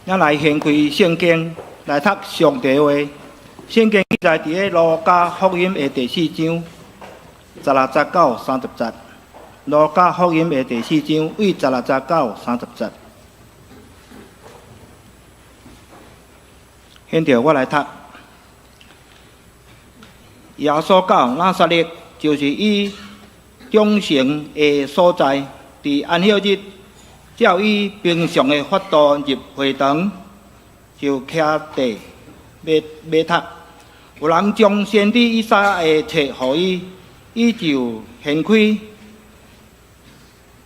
咱來掀開聖經來讀上帝話。聖經記載佇咧路加福音的第四章十六節到三十節。路加福音的第四章，對十六節到三十節。現在我來讀。耶穌到拿撒勒，就是伊長成的所在。佇安息日，照伊平常的法度入會堂，就徛地欲欲讀。有人將先知以賽亞的冊予伊，伊就掀開，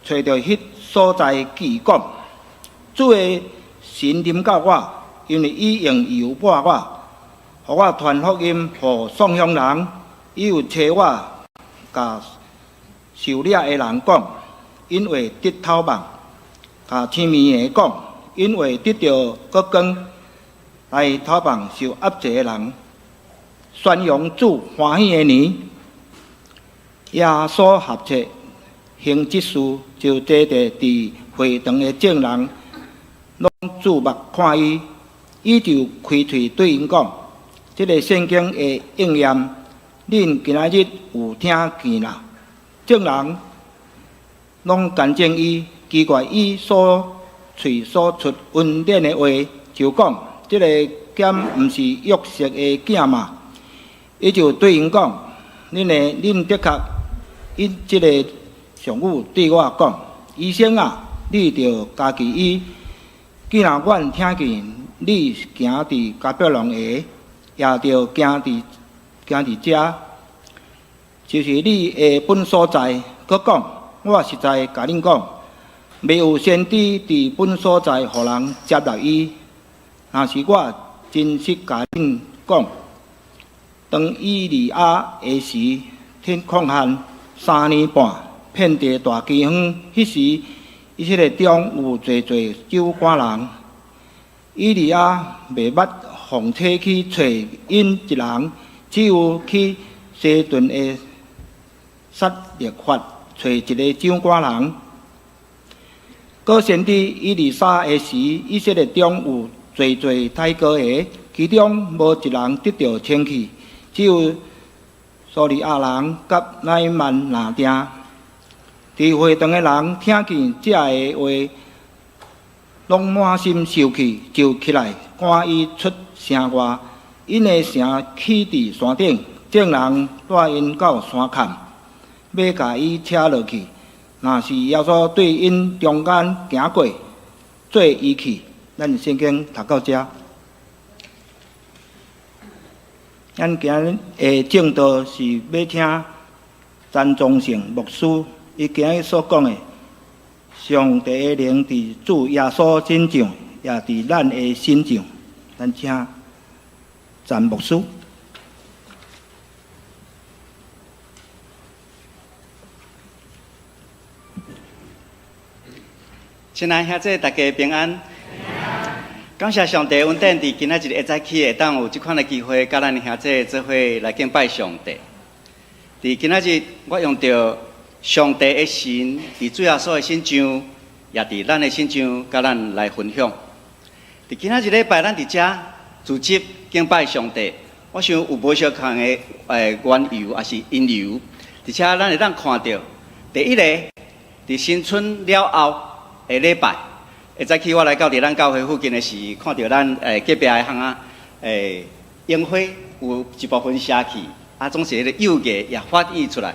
揣著彼所在記講：主的神臨到我，因為伊用油抹我，予我傳福音予喪鄉人，伊又差我共受掠的人講，𪜶會得透望；共青盲的講，𪜶會得著國光，來透望受壓制的人，宣揚主歡喜的年。耶穌合冊行這事，就坐佇佇會堂的眾人攏注目看伊，伊就開喙對𪜶講：這个聖經的應驗，恁今仔日有聽見啦。眾人攏嫌憎伊，奇怪伊所喙所出恩典的話，就講：這个敢毋是約瑟的囝嗎？伊就對𪜶講：恁的恁的確以這个俗語對我講：醫生啊，你著家己醫。既然阮聽見你行佇迦百農的，也著行佇行佇遮，就是你的本所在。閣講，我實在共恁講，袂有先知佇本所在予人接納伊。若是我真實共恁講，當以利亞的時，天曠旱三年半，遍地大饑荒，彼時以色列中有濟濟酒乾人。以利亞袂捌奉差去揣𪜶一人，只有去西頓的撒勒法揣一个酒乾人。閣先知以利沙的時，以色列中有濟濟體膏的，其中無一人得著清氣，只有敘利亞人佮乃縵爾定。佇會堂的人聽見這个話，攏滿心受氣，就起來趕伊出城外。𪜶的城起佇山頂，眾人帶𪜶到山崁，欲共伊車落去。若是耶穌對𪜶中間行過，做伊去。咱聖經讀到遮。咱今日的證道是欲聽陳宗勝牧師伊今日所講的，上帝的靈佇主耶穌身上，也佇咱的身上。咱請陳牧師。親愛兄弟，大家平安。感謝上帝恩典，佇今仔日一早起會當有這款的機會，佮咱兄弟做伙來敬拜上帝。佇今仔日，我用著上帝的神佇主耶穌的身上，也佇咱的身上，佮咱來分享。佇今仔日禮拜，咱佇遮組織敬拜上帝，我想有無相仝的緣由，抑是因由。而且咱會當看著，第一个，佇新春了後的禮拜，下早起我來到佇咱教會附近的時，看著咱隔壁的巷仔櫻花有一部分謝去，啊，總是彼个幼芽也發育出來。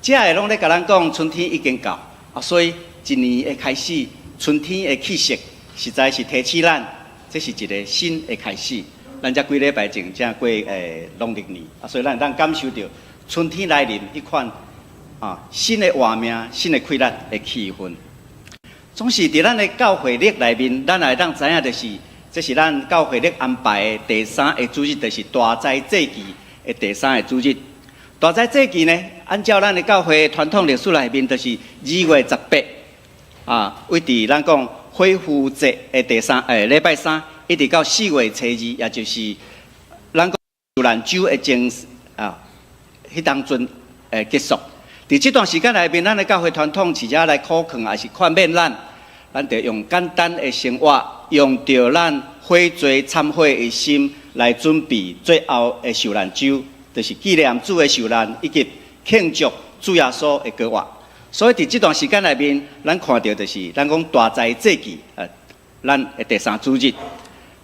這个攏咧共咱講，春天已經到，啊，所以一年的開始，春天的氣息，實在是提醒咱，這是一个新的開始。咱才幾禮拜前才過農曆年，啊，所以咱會當感受著春天來臨彼款啊新的活命、新的氣力的氣氛。總是佇咱的教會曆內面，咱也會當知影，就是這是咱教會曆安排的第三个主日，就是大齋節期的第三个主日。大齋節期呢，按照咱的教會傳統歷史內面，就是2月18啊，位佇咱講恢復節的第三禮拜三，一直到4月初二，也就是咱講受難週的前啊，彼當陣結束。佇這段時間內面，咱的教會傳統是遮來苦勸，抑是勸勉咱，咱著用簡單的生活，用著咱悔罪懺悔的心來準備最後的受難週，就是紀念主的受難以及慶祝主耶穌的復活。所以佇這段時間內面，咱看著就是咱講大齋節期，咱的第三主日。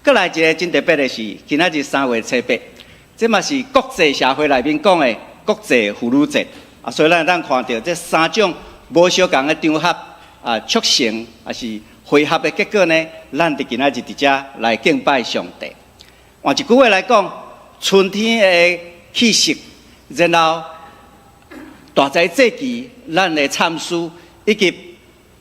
閣來一个真特別的是，今仔日3月7日，這嘛是國際社會內面講的國際婦女節啊，所以咱會當看著這三種無相仝的場合啊，促成抑是匯合的結果呢，咱佇今仔日佇遮來敬拜上帝。換一句話來講，春天的氣息，然後大齋節期，咱的懺思，以及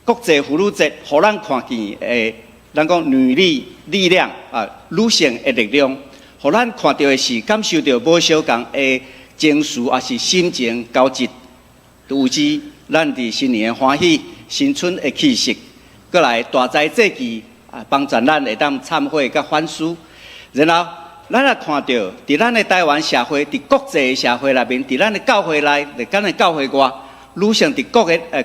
國際婦女節，予咱看見的，咱講女力力量啊，女性的力量，予咱看著的是感受著無相仝的情緒，抑是心情交織，有之咱佇新年的歡喜、新春的氣息，閣來大齋節期啊，幫助咱會當懺悔佮反思，然後咱也看著佇咱的台灣社會，佇國際社會內面，佇咱的教會內，佇咱的教會外，女性佇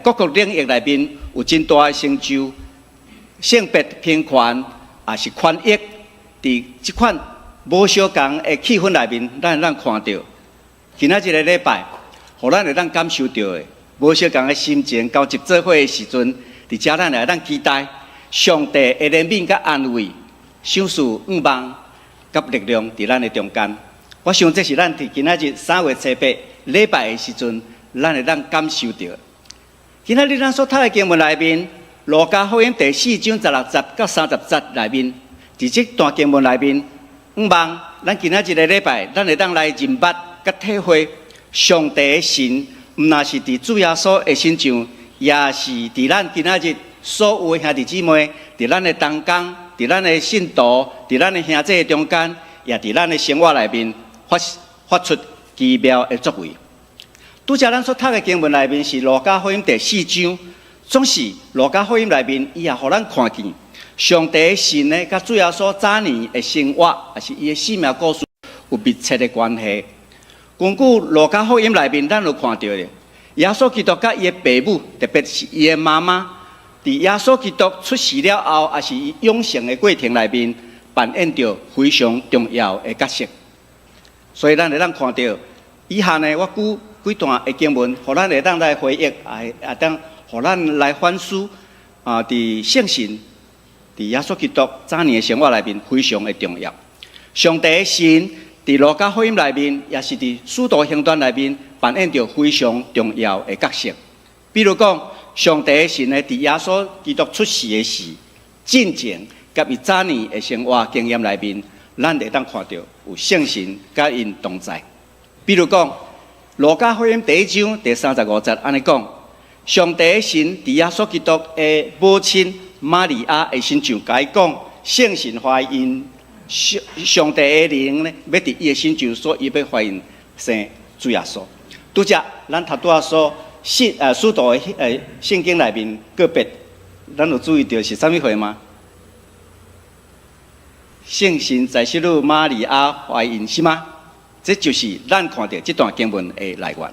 各個領域內面有真大的成就。性別平權抑是權益，佇這款無相仝的氣氛內面，咱會當看著今仔這个禮拜，予咱會當感受著的無相仝的心情交織做伙的時陣，佇遮咱會當期待上帝的憐憫佮安慰、賞賜向望佮力量佇咱的中間。我想這是咱佇今仔日3月7日禮拜的時陣，咱會當感受著。今仔日咱所讀的經文內面，路加福音第四章16節到30節內面，佇這段經文內面，向望咱今仔這个禮拜，咱會當來認捌佮體會上帝的神，毋但是佇主耶穌的身上，也是佇咱今仔日所有的兄弟姊妹，佇咱的同工，佇咱的信徒，佇咱的兄弟中間，也佇咱的生活內面發出奇妙的作為。拄才咱所讀的經文內面是路加福音第四章。總是路加福音內面，伊也予咱看見上帝的神呢，佮主耶穌早年的生活，抑是伊的生命故事有密切的關係。根據路加福音內面，咱有看著的，耶穌基督佮伊的爸母，特別是伊的媽媽，佇耶穌基督出世了後，抑是伊養成的過程內面，扮演著非常重要的角色。所以咱會當看著以下呢，我舉幾段的經文，予咱會當來回憶，也當予咱來反思啊！佇聖神，佇耶穌基督早年的生活內面非常的重要。上帝的神佇路加福音內面，也是佇使徒行傳內面扮演著非常重要的角色。比如講，上帝的神呢，佇耶穌基督出世的時，進前佮伊早年的生活經驗內面，咱會當看著有聖神佮𪜶同在。比如講，路加福音第一章第35節按呢講。上帝的神佇耶穌基督的母親瑪利亞的身上，共伊講聖神懷孕，上帝的靈呢，欲佇伊的身上，所以伊欲懷孕生主耶穌。拄才咱頭拄仔所使徒的聖經內面個別，咱有注意著是啥物貨嗎？聖神在使女瑪利亞懷孕是嗎？這就是咱看著這段經文的來源。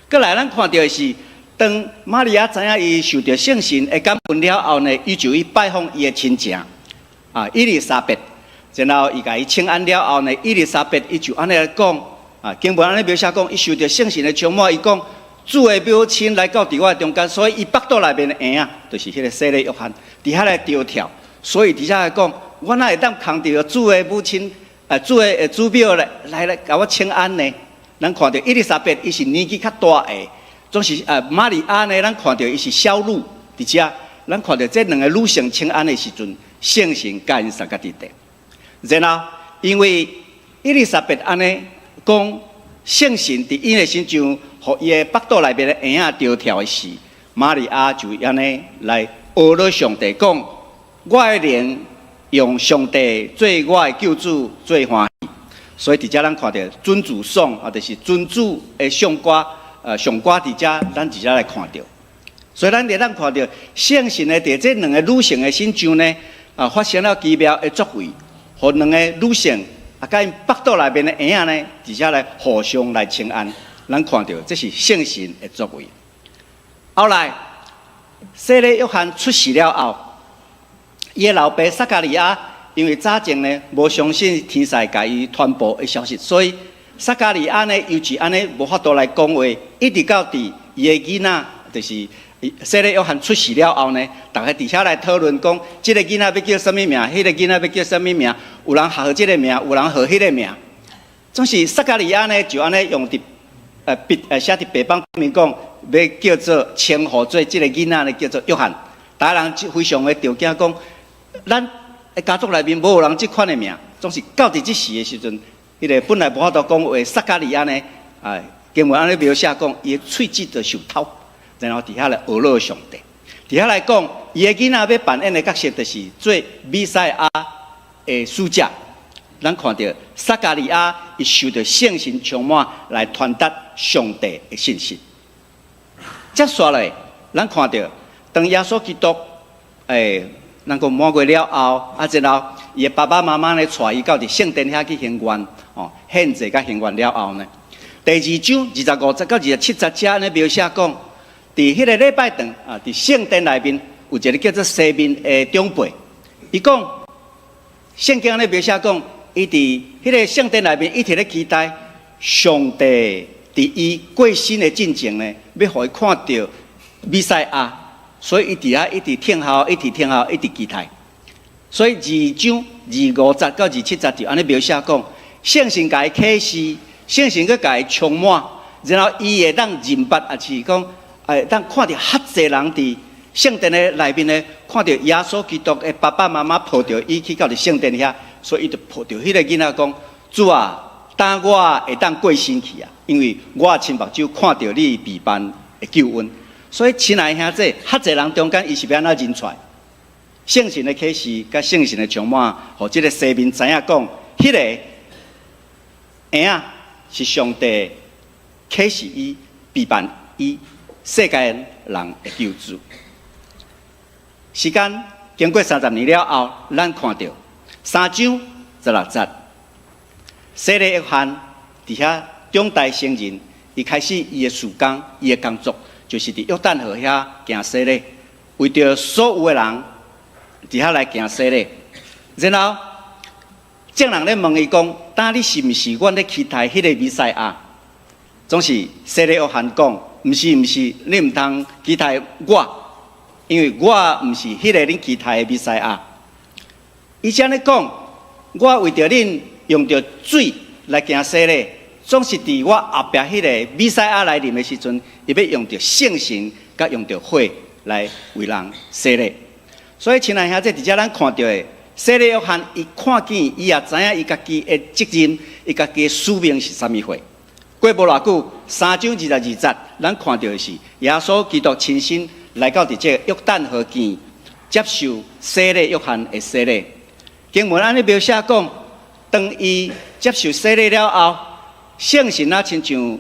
閣來，咱看著的是，當瑪利亞知影伊受著聖神的感動了後呢，伊就去拜訪伊的親情啊，伊麗莎白。然後伊共伊請安了後呢，伊麗莎白伊就按呢來講啊，經文按呢描寫講，伊受著聖神的充滿，伊講主的母親來到佇我的中間，所以伊腹肚內面的嬰仔，就是彼个洗禮約翰，佇遐來著跳。所以佇遮來講，我哪會當空著主的母親，主的主母來共我請安呢？咱看著伊麗莎白，伊是年紀較大的。總是瑪利亞呢，咱看著伊是小女，佇遮，咱看著這兩个女性請安的時陣，聖神佮𪜶相佮佇咧。然後，因為伊麗莎白按呢講，聖神佇伊的身上，予伊的腹肚內面的嬰仔著跳的時，瑪利亞就按呢來阿羅上帝講：我的靈用上帝做我的救主，做歡喜。所以佇遮咱看著尊主頌啊，就是尊主的頌歌。頌歌佇遮，咱佇遮來看著，所以咱會當看著聖神呢，佇這兩个女性的身上呢，啊，發生了奇妙的作為，予兩个女性啊，佮𪜶腹肚內面的嬰仔呢，佇遮來互相來請安。咱看著這是聖神的作為。後來，洗禮約翰出世了後，伊的老爸撒迦利亞因為早前呢無相信天使共伊傳報的消息，所以撒迦利亞呢猶是按呢無法度來講話，一直到佇伊的囡仔，就是洗禮約翰出世了後呢，逐家佇遐來討論講，這个囡仔欲叫啥物名，彼个囡仔欲叫啥物名，有人號這个名，有人號彼个名。總是撒迦利亞呢就按呢用佇筆寫佇白板面講，欲叫做稱呼做這个囡仔呢叫做約翰。逐家人非常的著驚講，咱的家族內面無人這款的名，總是到佇這時的時陣，彼个本來無法度講話撒迦利亞呢，哎，經文按呢描寫講，伊的喙舌就受綵，然後佇遐來呵咾上帝，佇遐來講，伊的囡仔欲扮演的角色，就是做彌賽亞的使者。咱看著撒迦利亞，伊受著聖神充滿來傳達上帝的信息。接紲來，咱看著當耶穌基督，咱講滿月了後，啊，然後伊的爸爸媽媽呢，帶伊到佇聖殿遐去還願，哦，獻祭佮還願了後呢，第二章25節到27節遮呢描寫講，佇彼个禮拜堂啊，佇聖殿內面有一个叫做西面的長輩，伊講聖經咧描寫講，伊佇彼個聖殿內面一直咧期待上帝佇伊過身的進前呢，欲予伊看著彌賽亞，所以伊佇遐一直等候，一直等候，一直期待。所以二章25節到27節就按呢描寫講，聖神共伊啟示，聖神閣共伊充滿，然後伊會當認捌，抑是講會當看著較濟人佇聖殿的內面呢，看著耶穌基督的爸爸媽媽抱著伊去到佇聖殿遐，所以伊就抱著彼个囡仔講：主啊，等我會當過身去啊，因為我親目睭看著你備辦的救恩。所以親愛兄弟，較濟人中間，伊是欲按怎認出來？聖神的啟示，佮聖神的充滿，予這个西面知影講，彼个嬰仔是上帝啟示伊、備辦伊世界人的救主。時間經過30年了後，咱看著三章16節，洗禮約翰佇遐長大成人，伊開始伊的事工，伊的工作，就是佇約旦河遐行洗禮，為著所有的人佇遐來行洗禮。然後眾人咧問伊講：當你是毋是阮咧期待彼个彌賽亞？總是洗禮約翰講：毋是毋是，你毋通期待我，因為我毋是彼个恁期待的彌賽亞。伊這按呢講，我為著恁用著水來行洗禮，總是佇我後壁彼個彌賽亞來臨的時陣，伊欲用著聖神，佮用著火來為人洗禮。所以，親愛兄弟，佇遮咱看著的，洗禮約翰，伊看見，伊也知影伊家己的責任，伊家己的使命是啥物貨。過無偌久，三章22節，咱看著的是耶穌基督親身來到佇這個約旦河邊，接受洗禮約翰的洗禮。經文按呢描寫講，當伊接受洗禮了後，聖神啊，親像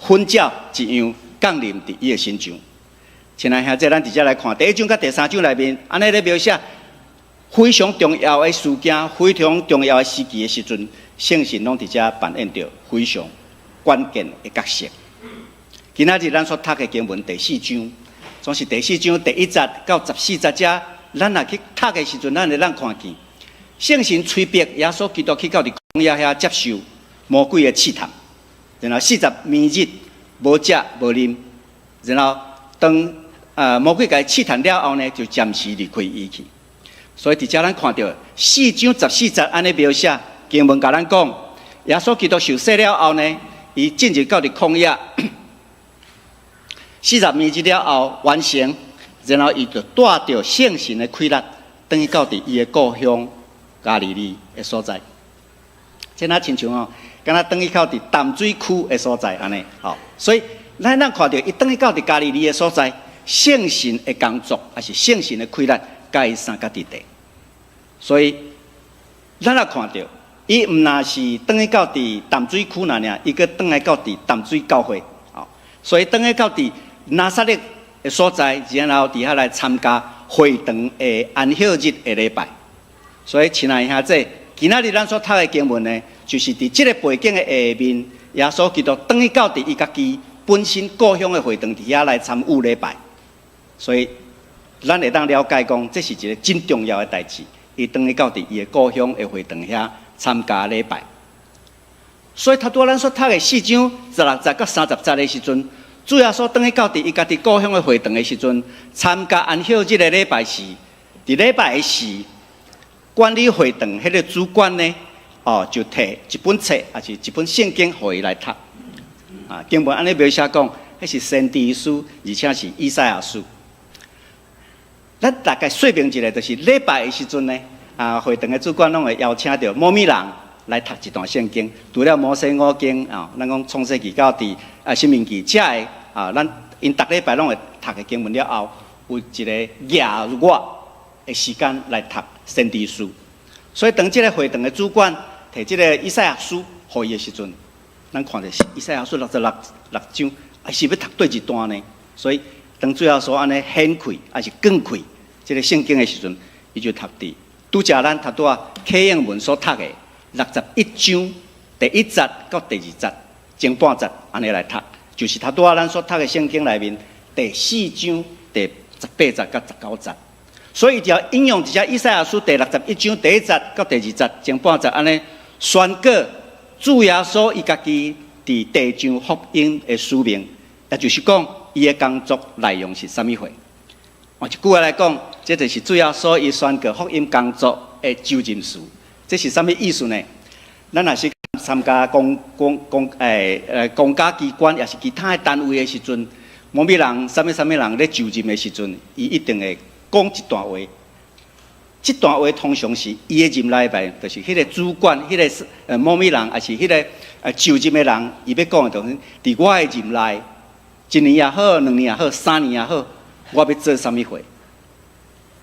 糞鳥一樣降臨佇伊的身上。親愛兄弟，咱直接來看第一章佮第三章內面，按呢咧描寫非常重要的事件，非常重要的時期的時陣，聖神攏佇遮扮演著非常關鍵的角色。今仔日咱所讀的經文第四章，總是第四章第一節到14節遮，咱若去讀的時陣，咱會當看見聖神催逼耶穌基督去到佇曠野遐接受魔鬼的試探，然後40暝日無食無啉，然後當魔鬼共伊試探了後呢，就暫時離開伊去。所以佇遮咱看著四章十四節按呢描寫經文，共咱講，耶穌基督受洗了後呢，伊進入到佇曠野，四十暝日了後完成，然後伊就帶著聖神的氣力，轉去到佇伊的故鄉加利利的所在。這若親像哦，敢若轉去到佇淡水區的所在按呢，吼。所以咱咱看著伊轉去到佇加利利的所在，聖神的工作，抑是聖神的氣力，共伊相佮佇佇。所以，咱若看著，伊毋若是轉去到佇淡水區爾爾，伊閣轉來到佇淡水教會，吼。所以轉去到佇拿撒勒的所在，然後佇遐來參加會堂的安息日的禮拜。所以，親愛兄弟，今仔日咱所讀的經文呢，就是佇這个背景的下面，耶穌基督轉去到佇伊家己本身故鄉的會堂佇遐來參與禮拜。所以，咱會當了解講，這是一个真重要的代誌。伊轉去到佇伊的故鄉的會堂遐參加禮拜。所以頭拄仔咱所讀的四章十六節到三十節的時陣，主耶穌轉去到佇伊家己故鄉的會堂的時陣，參加安息日的禮拜時，佇禮拜的時，管理會堂彼个主管呢，哦，就提一本冊，抑是一本聖經，予伊來讀。啊，經文按呢描寫講，彼是先知書，而且是以賽亞書。咱大概說明一下，就是禮拜的時陣呢，啊，會堂的主管攏會邀請著某物人來讀一段聖經。除了摩西五經啊，咱講創世記到佇啊申命記遮的啊，咱𪜶逐禮拜攏會讀的經文了後，有一个額外的時間來讀先知書。所以當這个會堂的主管提這个以賽亞書予伊的時陣，咱看著以賽亞書六十六六章，啊是欲讀佗一段呢？所以當主耶穌按呢掀開，抑是卷開這个聖經的時陣，伊就讀佇拄才咱頭拄仔啟應文所讀的六十一章第一節到第二節前半節，按呢來讀，就是頭拄仔咱所讀的聖經內面第四章第十八節到十九節。所以伊就引用這以賽亞書第六十一章第一節到第二節前半節，按呢宣告主耶穌伊家己佇地上福音的使命，也就是講伊的工作內容是啥物貨。換一句話來講，這就是主耶穌伊宣告福音工作的就任詞。這是啥物意思呢？咱若是參加公公公欸呃公家機關，抑是其他的單位的時陣，某物人、啥物啥物人咧就任的時陣，伊一定會講一段話。這段話通常是伊的任內面，就是彼个主管、彼个某物人，抑是彼个就任的人，伊欲講的就是，佇我的任內，一年也好，兩年也好，三年也好，我欲做啥物貨。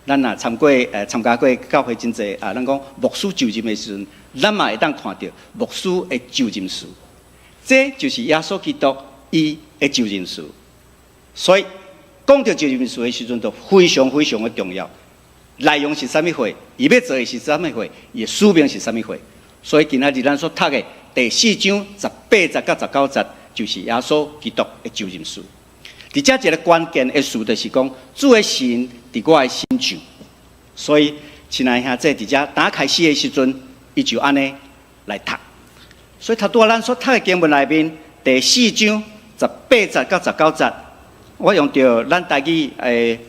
咱若參過參加過教會真濟啊，咱講牧師就任的時陣，咱嘛會當看著牧師的就任詞。這就是耶穌基督伊的就任詞。所以講著就任詞的時陣，就非常非常的重要。內容是啥物貨？伊欲做的是啥物貨？伊的使命是啥物貨？所以今仔日咱所讀的第四章十八節到十九節，就是耶穌基督的就任詞。佇遮一个關鍵的詞，就是講主的神佇我的身上。所以，親愛兄弟佇遮打開始的時陣，伊就按呢來讀。所以，頭拄仔咱所讀的經文內面，第四章十八節到十九節，我用著咱台語的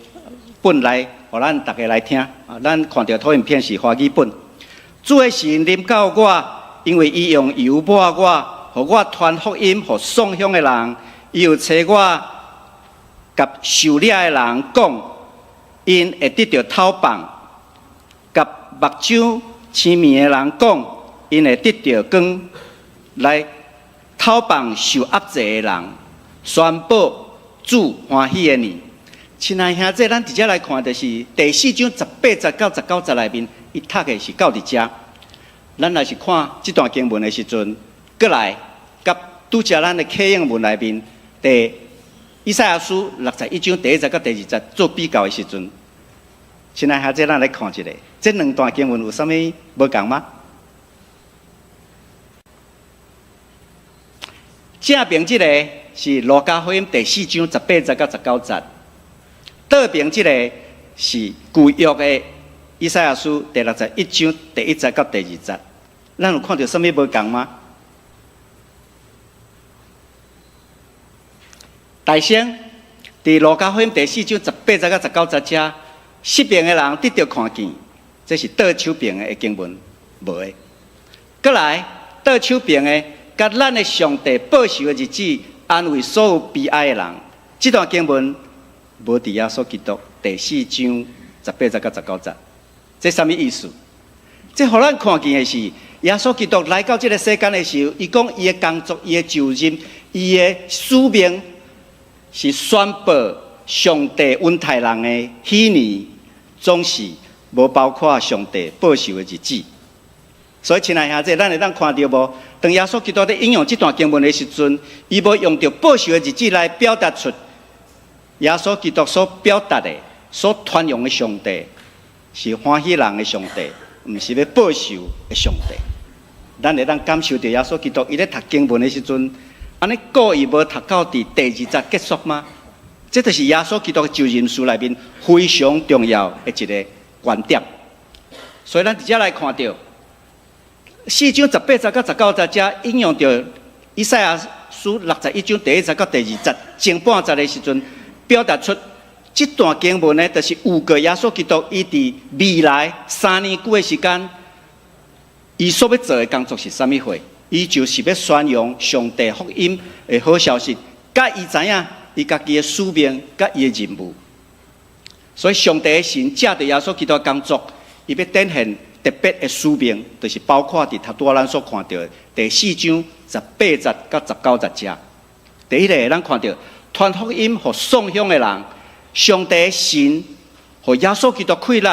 本來，予咱逐家來聽。啊，咱看著投影片是華語本。主的神臨到我，因為伊用油抹我，予我傳福音予喪鄉的人，伊又差我共受掠的人講，𪜶會得著透放；共目睭青盲的人講，𪜶會得著光，來透放受壓制的人，宣布主歡喜的年。親愛兄弟，咱直接來看，就是第四章十八節到十九節內面，伊讀的是到佇遮。咱若是看這段經文的時陣，閣來佮拄才咱的啟應文內面第以賽亞書六十一章第一節到第二節做比較的時陣，親愛兄弟，咱來看一下，這兩段經文有啥物無仝嗎？正邊這个是路加福音第四章十八節到十九節，倒邊這个是舊約的以賽亞書第六十一章第一節到第二節。咱有看著啥物無仝嗎？大先，佇路加福音第四章十八節到十九節遮，失明的人得著看見，這是倒手邊的經文，無的。閣來，倒手邊的，佮咱的上帝報仇的日子，安慰所有悲哀的人，這段經文無佇耶穌基督第四章十八節到十九節，這啥物意思？這予咱看見的是，耶穌基督來到這个世間的時候，伊講伊的工作、伊的就任、伊的使命。是宣布上帝恩待人的喜年，總是無包括上帝報仇的日子。所以，親愛兄弟，咱會當看著無？當耶穌基督佇引用這段經文的時陣，伊無用著報仇的日子來表達出耶穌基督所表達的、所傳揚的上帝是歡喜人的上帝，毋是欲報仇的上帝。咱會當感受著耶穌基督伊咧讀經文的時陣。按呢故意無讀到佇第二節結束嗎？這就是耶穌基督就任書內面非常重要的一个觀點。所以咱佇遮來看著四章十八節到十九節，遮引用著以賽亞書61章第一節到第二節前半節的時陣，表達出這段經文呢，就是預告耶穌基督伊佇未來3年久的時間，伊所欲做的工作是啥物貨？伊就是欲宣揚上帝福音的好消息，佮伊知影伊家己的使命佮伊的任務。所以上帝的神藉著耶穌基督的工作，伊欲展現特別的使命，就是包括佇頭拄仔咱所看著的第四章十八節到十九節遮。第一个，咱看著傳福音予喪鄉的人，上帝神予耶穌基督氣力，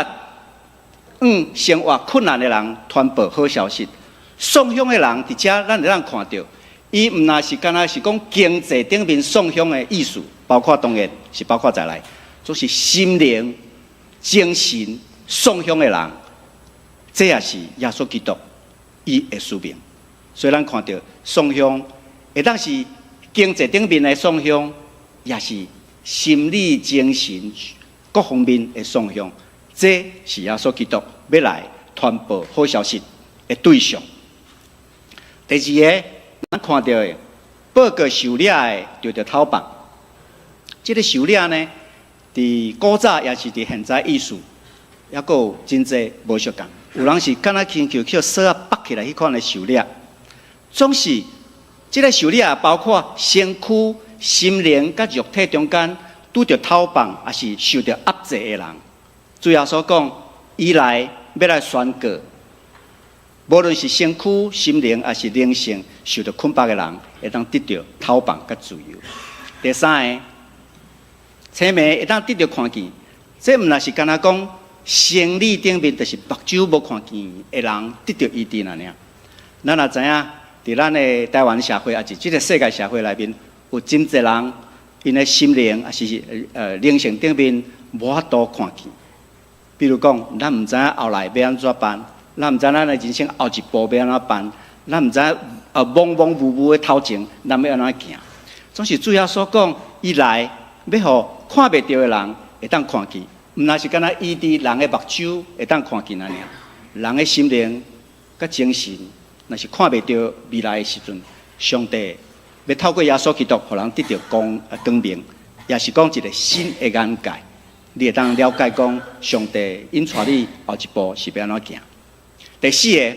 向生活困難的人傳播好消息。喪鄉的人佇遮，咱會當看著，伊毋但是干焦是講經濟頂面喪鄉的意思，包括當然是包括在內，就是心靈、精神喪鄉的人，這也是耶穌基督伊的使命。所以咱看著喪鄉，會當是經濟頂面的喪鄉，也是心理、精神各方面的喪鄉，這是耶穌基督欲來傳播好消息的對象。第二个，咱看著的報告受掠的著著討放。這个受掠呢，佇古早抑是佇現在意思，抑閣有真濟無相仝。有人是敢若親像去鎖仔縛起來彼款的受掠，總是這个受掠包括身軀、心靈佮肉體中間拄著討放，抑是受著壓制的人。主耶穌講，伊來欲來宣告，無論是身軀、心靈，抑是靈性受著捆綁的人，會當得著討放佮自由。第三个，青盲會當得著看見，這毋但是干焦講生理頂面，就是目睭無看見的人得著醫治爾爾。咱也知影，佇咱的台灣社會，抑是這个世界社會內面，有真濟人，𪜶的心靈抑是靈性頂面無法度看見。比如講，咱毋知影後來欲按怎辦，咱毋知咱的人生後一步欲按怎辦，咱毋知茫茫無無的頭前，咱欲按怎行。總是主耶穌講，伊來欲予看袂著的人會當看見，毋但是干焦醫治人的目睭會當看見爾爾，人的心靈佮精神，若是看袂著未來的時陣，上帝欲透過耶穌基督，予人得著光明，也是講一个新的眼界。你會當了解講，上帝𪜶帶你後一步是欲按怎行。第四个，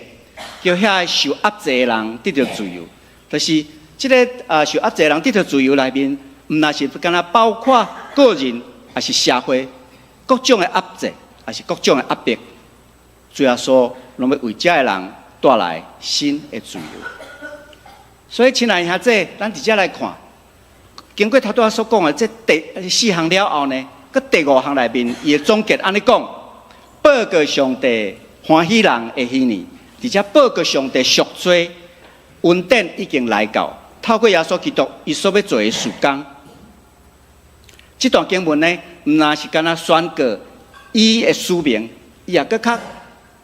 叫遐个受壓制的人得著自由，就是這个受壓制的人得著自由內面，毋但是干焦包括個人，抑是社會各種的壓制，抑是各種的壓迫，主耶穌攏欲為遮的人帶來新的自由。所以，親愛兄弟，咱佇遮來看，經過頭拄仔所講的這第四項了後呢，閣第五項內面，伊的總結按呢講：報告上帝歡喜人的禧年，而且報告上帝贖罪恩典已經來到，透過耶穌基督，伊所欲做的事工。這段經文呢，毋但是干焦宣告伊的使命，伊也閣較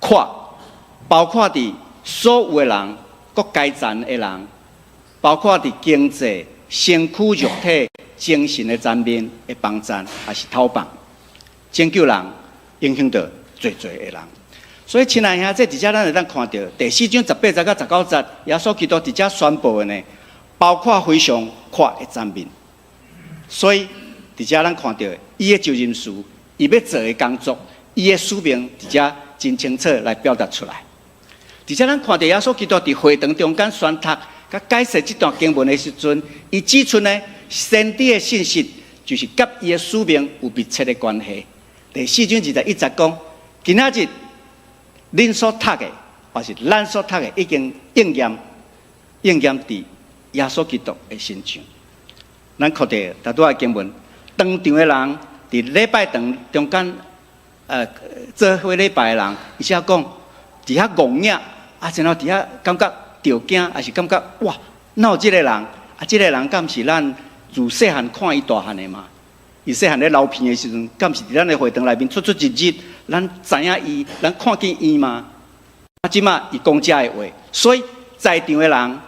闊，包括佇所有的人、各階層的人，包括佇經濟、身軀、肉體、精神的層面的幫贊，抑是討放，拯救人，影響著濟濟的人。所以，親愛兄弟，佇遮咱會當看著第四章十八節到十九節，耶穌基督佇遮宣布的呢，包括非常闊的層面。所以，佇遮咱看著伊的就任書，伊欲做的工作，伊的使命，佇遮真清楚來表達出來。佇遮咱看著耶穌基督佇會堂中間宣讀、佮解釋這段經文的時陣，伊指出呢，先知的信息就是佮伊的使命有密切的關係。第四章21節講，今仔日恁所讀的，抑是咱所讀的，已經應驗，應驗佇耶穌基督的身上。咱看著頭拄仔經文，當場的人佇禮拜堂中間，做伙禮拜的人，伊寫講，佇遐戇影，啊，然後佇遐感覺著驚，抑是感覺哇，哪有這个人？啊，這个人敢是咱自細漢看伊大漢的嗎？伊細漢咧流鼻的時陣，敢是佇咱的會堂內面出出入入，咱知影伊，咱看見伊嗎？啊，這馬伊講遮的話，所以在場的人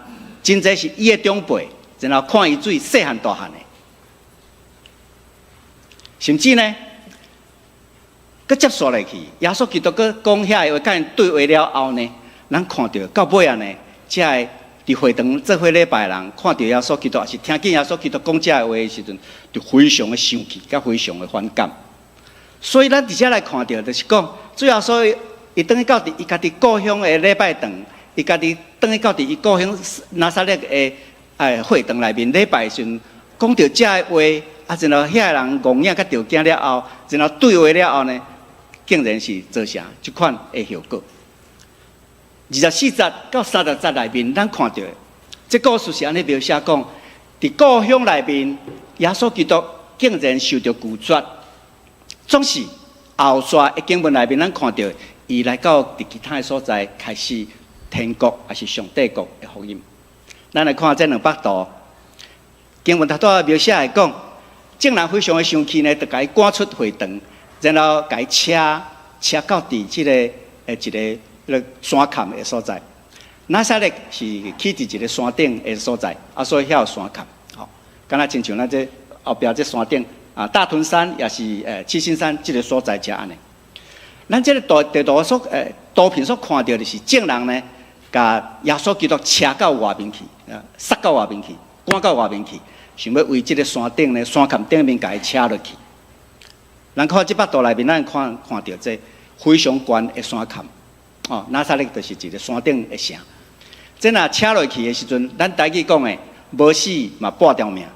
真濟是伊的長輩，然後看伊對細漢大漢的。甚至呢，閣接續落去，耶穌基督閣講遐个話，佮𪜶對話了後呢，咱看著到尾仔呢，這个佇會堂做伙禮拜的人，看著耶穌基督，抑是聽見耶穌基督講這个話的時陣，就非常的生氣，佮非常的反感。所以咱佇遮來看著，就是講，主耶穌伊轉去到佇伊家己故鄉的禮拜堂，伊家己轉去到佇伊故鄉拿撒勒的會堂內面禮拜的時陣，講著這个話，啊，然後遐个人戇影佮著驚了後，然後對話了後呢，竟然是造成這款的後果。24節到30節內面，咱看著這故事是按呢描寫講，佇故鄉內面，耶穌基督竟然受著拒絕。總是後續的經文內面，咱看著伊來到佇其他的所在，開始天國抑是上帝國的福音。咱來看這兩幅圖，經文頭拄仔描寫來講，眾人非常的生氣呢，就共伊趕出會堂，然後共伊車車到佇這個一个彼个山崁的所在。拿撒勒是起佇一个山頂的所在，啊，所以遐有山崁，吼，敢若親像咱這後壁這山頂啊，大屯山抑是七星山這个所在遮按呢。咱這个圖地圖所圖片所看著的是眾人呢，共耶穌基督車到外面去，殺到外面去，趕到外面去，想欲為這个山頂呢，山崁頂面共伊車落去。咱看這幅圖內面，咱看看著這非常懸的山崁，哦，拿撒勒就是一个山頂的城。這若車落去的時陣，咱台語講的無死嘛半條命，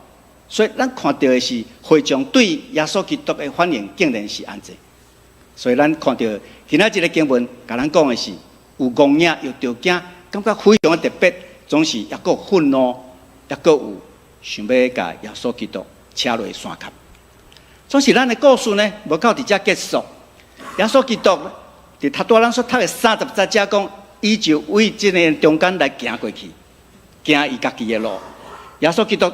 所以咱看著的是會眾對耶穌基督的反應，竟然是按呢。所以咱看著今仔這个經文，共咱講的是有戇影又著驚，感覺非常的特別，總是抑閣有憤怒，抑閣有想欲共耶穌基督車落山崁。總是咱的故事呢，無到佇遮結束。耶穌基督佇頭拄仔咱所讀的30節遮講，伊就為這个中間來行過去，行伊家己的路。耶穌基督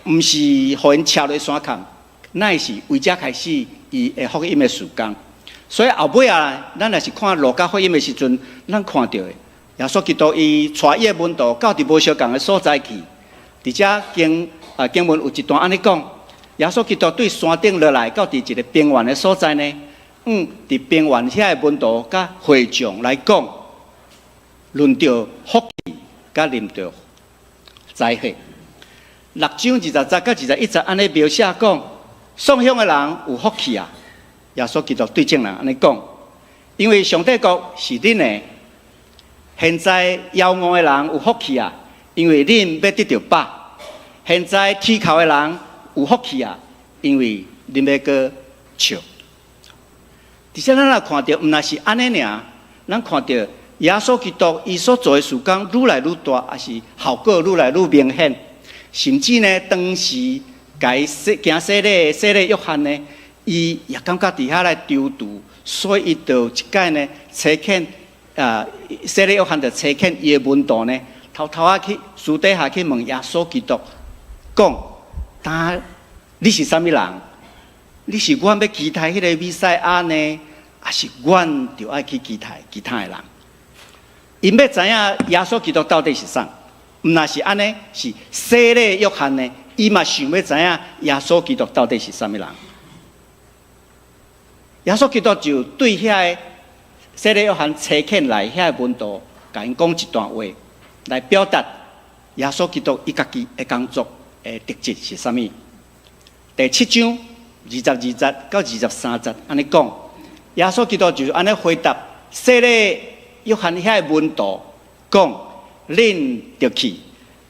毋是予𪜶車落山崁，乃是為遮開始伊的福音的事工。所以後尾啊，咱若是看路加福音的時陣，咱看著的耶穌基督伊帶伊的門徒到佇無相仝的所在去，佇遮經文有一段按呢講，耶穌基督對山頂落來，到佇一个平原的所在呢，佇平原遐的門徒佮會眾來講，論著福氣佮論著災禍。6章20節到21節按呢描寫講，喪鄉的人有福氣啊！耶穌基督對眾人按呢講，因為上帝國是恁的。現在枵餓的人有福氣啊！因為恁欲得著飽。現在啼哭的人有福氣啊！因為恁欲閣笑。佇遮咱若看著，毋但是按呢爾，咱看著耶穌基督伊所做的事工愈來愈大，抑是效果愈來愈明顯。甚至呢，當時共伊洗行洗禮的洗禮約翰呢，伊也感覺佇遐來躊躇，所以伊就一擺呢，差遣啊，洗禮約翰就差遣伊的門徒呢，偷偷仔去私底下去問耶穌基督，講：當你是啥物人？你是阮欲期待彼个彌賽亞呢，抑是阮著愛去期待其他的人？𪜶欲知影耶穌基督到底是啥？毋但是按呢，是洗禮約翰呢，伊嘛想欲知影耶穌基督到底是啥物人。耶穌基督就對遐個洗禮約翰差遣來遐个門徒，共𪜶講一段話，來表達耶穌基督伊家己的工作的特質是啥物。第七章22節到23節按呢講，耶穌基督就按呢回答洗禮約翰遐个門徒講：恁著去，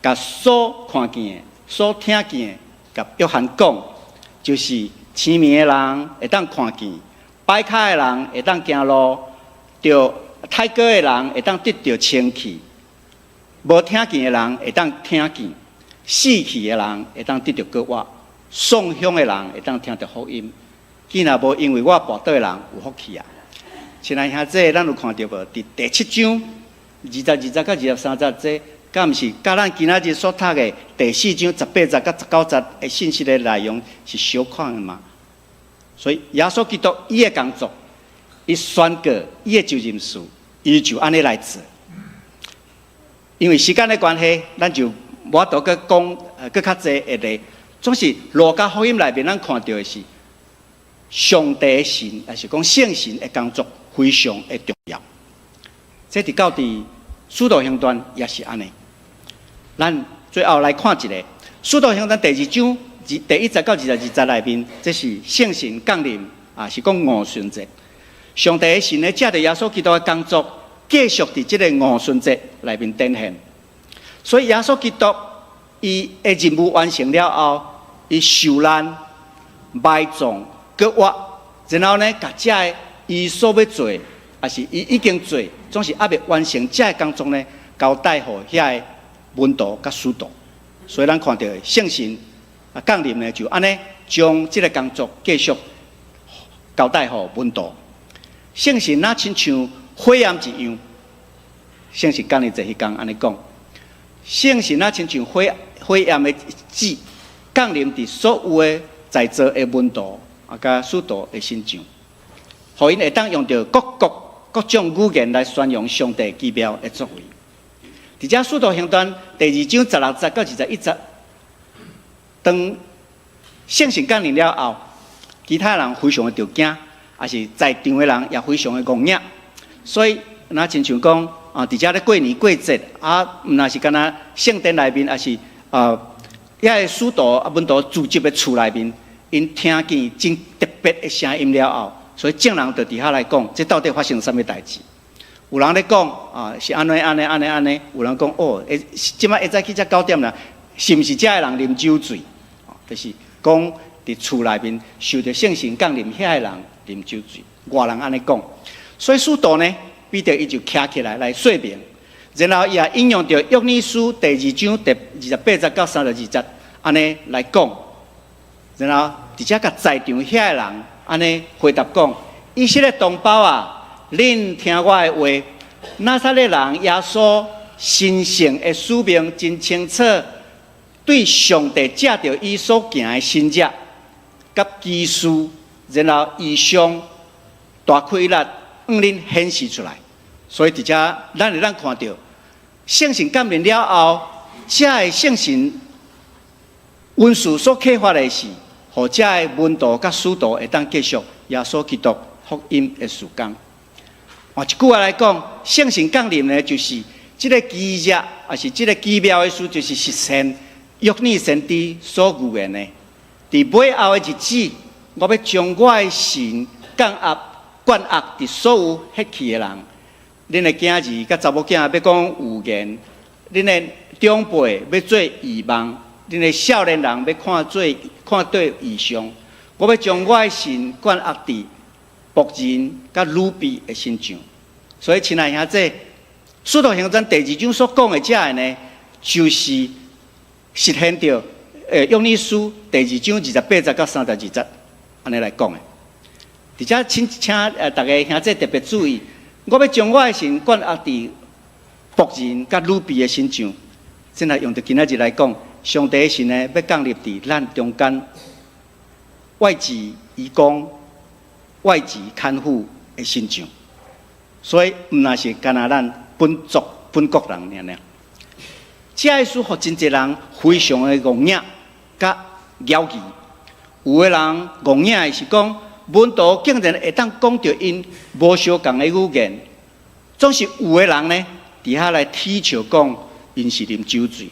共所看見的、所聽見的，共約翰講，就是青盲的人會當看見，跛跤的人會當行路，著太疳的人會當得著清氣，無聽見的人會當聽見，死去的人會當得著閣活，喪鄉的人會當聽著福音。既若無因為我跋倒的人有福氣啊！親愛兄弟，咱有看著無？佇第七章22節到23節，這敢毋是佮咱今仔日所讀的第四章18節到19節的信息的內容是相款的嗎？所以耶穌基督伊的工作，伊宣告伊的就任事，伊就按呢來做。因為時間的關係，咱就無法度閣講閣較濟的例。總是路加福音內面，咱看著的是上帝的神，抑是講聖神的工作非常的重要。這直到佇使徒行傳也是按呢。咱最後來看一下《使徒行傳》第二章第1節到22節內面，這是聖神降臨啊，是講五旬節。上帝的神呢，藉著耶穌基督的工作，繼續佇這个五旬節內面展現。所以耶穌基督伊的任務完成了後，伊受難、埋葬、復活，然後呢，共這个伊所欲做，抑是伊已經做，總是猶未完成這个工作呢，交代予遐个門徒佮使徒。所以咱看著聖神啊降臨呢，就按呢將這个工作繼續交代予門徒。聖神若親像火焰一樣，聖神降臨節彼工按呢講，聖神若親像火焰的舌降臨佇所有的在座的門徒啊，佮使徒的身上，予𪜶會當用著各國各種語言來宣揚上帝奇妙的作為。佇遮使徒行傳第二章16節到21節，當聖神降臨了後，其他人非常的著驚，抑是在場的人也非常的戇影。所以，若親像講啊，佇遮咧過年過節啊，毋若是干焦聖殿內面，抑是啊，遐个使徒啊門徒聚集的厝內面，𪜶聽見真特別的聲音了後，所以眾人就佇遐來講，這到底發生啥物代誌？有人咧講啊，是按呢按呢按呢按呢，有人講哦，會這擺會早起才9點啦，是毋是遮的人啉酒醉？就是講佇厝內面受著聖神降臨遐个人啉酒醉，外人按呢講。所以使徒呢，彼得伊就徛起來來說明，然後伊也引用著約珥書第二章第28節到32節按呢來講，然後直接共在場遐个人按呢回答講：以色列同胞啊，恁聽我的話，拿撒勒人耶穌神聖的使命真清楚，對上帝藉著伊所行的神蹟佮奇事，然後異象大氣力，向恁顯示出來。所以佇遮，咱會當看著聖神降臨了後，遮个聖神恩賜所啟發的是，予遮个門徒佮使徒會當繼續耶穌基督福音的事工。換一句話來講，聖神降臨呢，就是這个奇蹟，抑是這个奇妙的事，就是實現約珥先知所預言的。佇尾後的日子，我欲將我的神降壓灌壓佇所有血氣的人。恁的囝兒佮查某囝欲講預言，恁的長輩欲做異夢，恁的少年人欲看著異象。我欲將我的神灌壓佇僕人佮女婢的身上。所以，親愛兄弟，使徒行傳第二章所講的這个呢，就是實現著約珥書第二章28節到32節按呢來講的。佇遮請逐家兄弟特別注意，我欲將我的神灌壓佇僕人佮女婢的身上。真係用著今仔日來講，上帝的神呢，欲降臨佇咱中間，外籍移工、外籍看護的身上。所以，毋若是干焦咱本族本國人爾爾。這个事予真濟人非常的戇影佮枵疑。有的人戇影的是講，門徒竟然會當講著𪜶無相仝的語言，總是有的人呢，佇遐來恥笑講，𪜶是啉酒醉。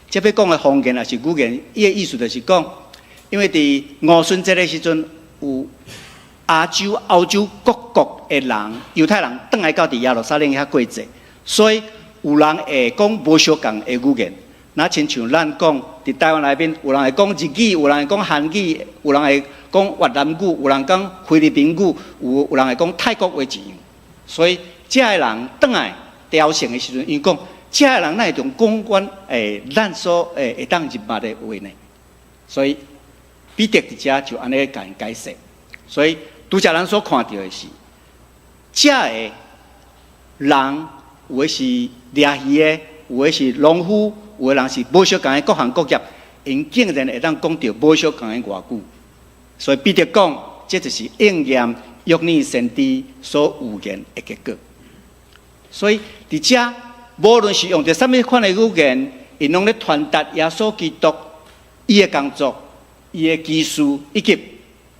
這欲講的方言抑是語言，伊的意思就是講，因為佇五旬節的時陣，有亞洲、歐洲各國的人，猶太人轉來到佇耶路撒冷遐過節，所以有人會講無相仝的語言。若親像咱講佇台灣內面，有人會講日語，有人會講韓語，有人會講越南語，有人講菲律賓語，有人會講泰國話一樣。所以遮个人轉來朝聖的時陣，𪜶講遮个人哪會當講阮咱所會當入捌的話呢？所以彼得佇遮就按呢共𪜶解釋。所以拄才咱所看著的是，遮个人有的是掠魚的，有的是農夫，有的人是無相仝的各行各業，𪜶竟然會當講著無相仝的外語。所以彼得講，這就是應驗約珥先知所預言的結果。所以佇遮，無論是用著啥物款的語言，𪜶攏咧傳達耶穌基督伊的工作、伊的奇事以及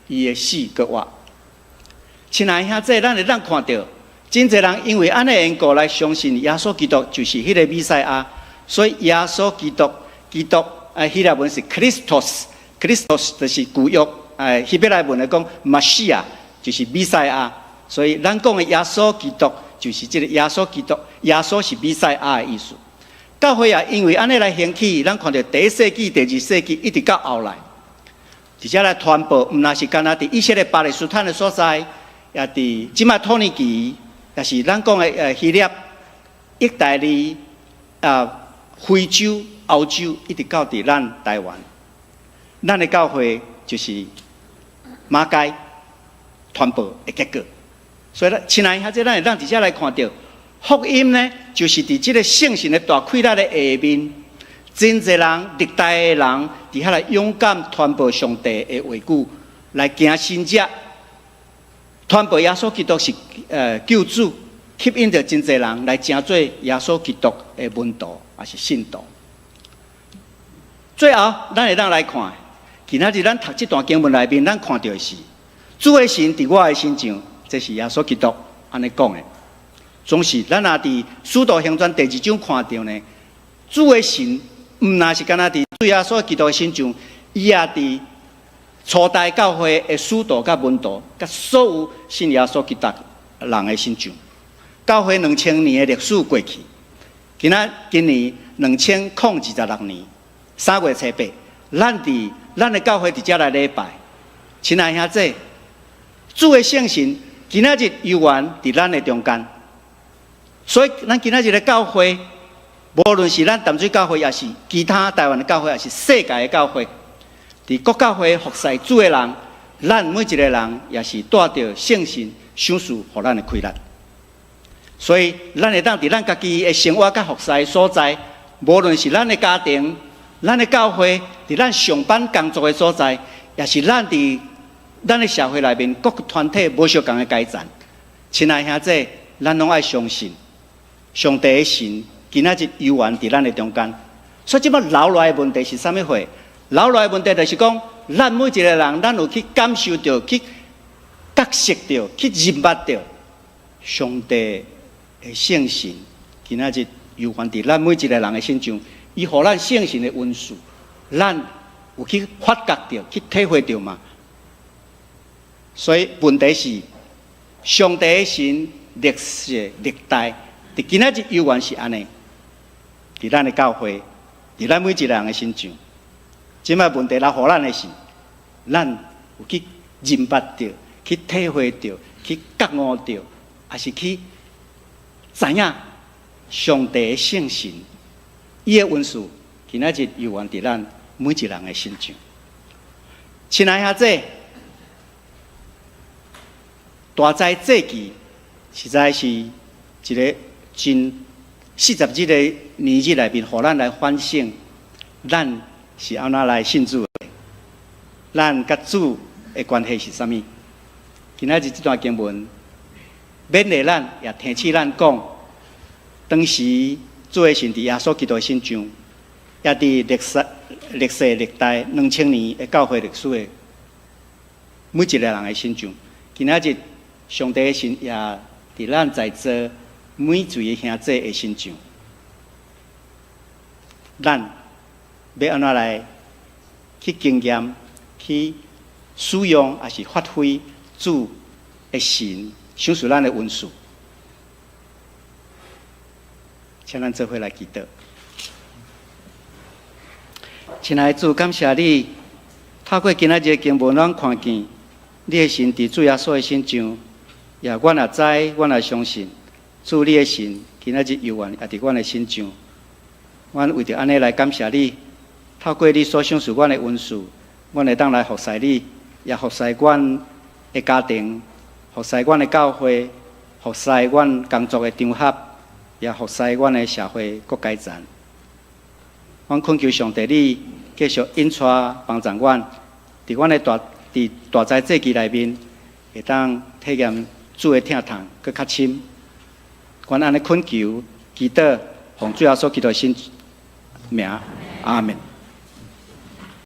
伊的死閣活。親愛兄弟，咱會當看著，真濟人因為按呢緣故來相信耶穌基督就是彼個彌賽亞，所以耶穌基督，基督啊，希臘文是 Christos，Christos 就是舊約，希伯來文來講，瑪西亞就是彌賽亞，所以咱講的耶穌基督就是這個耶穌基督，耶穌是彌賽亞的意思。教會也因為按呢來興起，咱看著第一世紀、第二世紀一直到後來，直接來傳播，毋但是干焦佇以色列巴勒斯坦的所在，也佇這擺土耳其，也是咱講的希臘、意大利啊、非洲、歐洲，一直到佇咱台灣。咱的教會就是馬偕傳播的結果。所以咧，親愛兄弟，咱會當佇遮來看著福音呢，就是佇這个聖神的大氣力的下面，真濟人歷代的人佇遐來勇敢傳播上帝的話語，來行神蹟，傳播耶穌基督是救主，吸引著真濟人來成做耶穌基督的門徒，抑是信徒。最後，咱會當來看，今仔日咱讀這段經文內面，咱看著的是主的神佇我的身上，這是耶穌基督按呢講的。總是咱若佇使徒行傳第二章看著呢，主的神毋但是干焦佇主耶穌基督的身上，伊也佇初代教會的使徒佮門徒，佮所有信耶穌基督人的身上。教會2000年的歷史過去，今仔今年2026年3月初8，咱佇咱的教會佇遮來禮拜，親愛兄弟，主的聖神今仔日猶原佇咱的中間。所以，咱今仔日的教會，無論是咱淡水教會，抑是其他台灣的教會，抑是世界的教會，佇各教會服侍主的人，咱每一个人也是帶著聖神賞賜予咱的氣力。所以，咱會當佇咱家己的生活佮服侍的所在，無論是咱的家庭、咱的教會，佇咱上班工作的所在，抑是咱佇咱的社會內面各個團體無相仝的階層，親愛兄弟，咱攏愛相信上帝的神今仔日猶原佇咱的中間。所以，這擺留落來的問題是啥物貨？留落來的問題就是講，咱每一个人，咱有去感受著、去覺識著、去認捌著上帝的聖神，今仔日猶原佇咱每一个人的身上，伊予咱聖神的恩賜，咱有去發覺著、去體會著嗎？所以問題是，上帝的神歷世歷代，佇今仔日猶原是按呢，佇咱的教會，佇咱每一个人的身上。這擺問題來予咱的是，咱有去認捌著、去體會著、去覺悟著，抑是去知影上帝的聖神，伊的恩賜，今仔日猶原佇咱每一個人的身上。親愛兄弟，大齋節期實在是一个真40日的年日內面，予咱來反省，咱是按怎來信主的？咱佮主的關係是啥物？今仔日這段經文勉勵咱，也提醒咱講，當時主的神佇耶穌基督的身上，也佇歷世歷代2000年的教會歷史的每一個人的身上。今仔日上帝的神也佇咱在座每一位兄弟的身上，咱欲按怎來去經驗、去使用，抑是發揮主的神賞賜咱的恩賜？請咱做伙來祈禱。親愛的主，感謝你透過今仔日的經文，咱看見你的神佇主耶穌的身上，也阮也知，阮也相信，主你的神今仔日猶原也佇阮的身上。阮為著按呢來感謝你，透過你所賞賜阮的恩賜，阮會當來服侍你，也服侍阮的家庭，服侍阮的教會，服侍阮工作的場合，也服侍阮的社會各階層。阮懇求上帝，你繼續引帶幫助阮，佇大齋節期內面，會當體驗主的疼痛閣較深。阮按呢懇求，祈禱，奉主耶穌基督的聖名，阿門。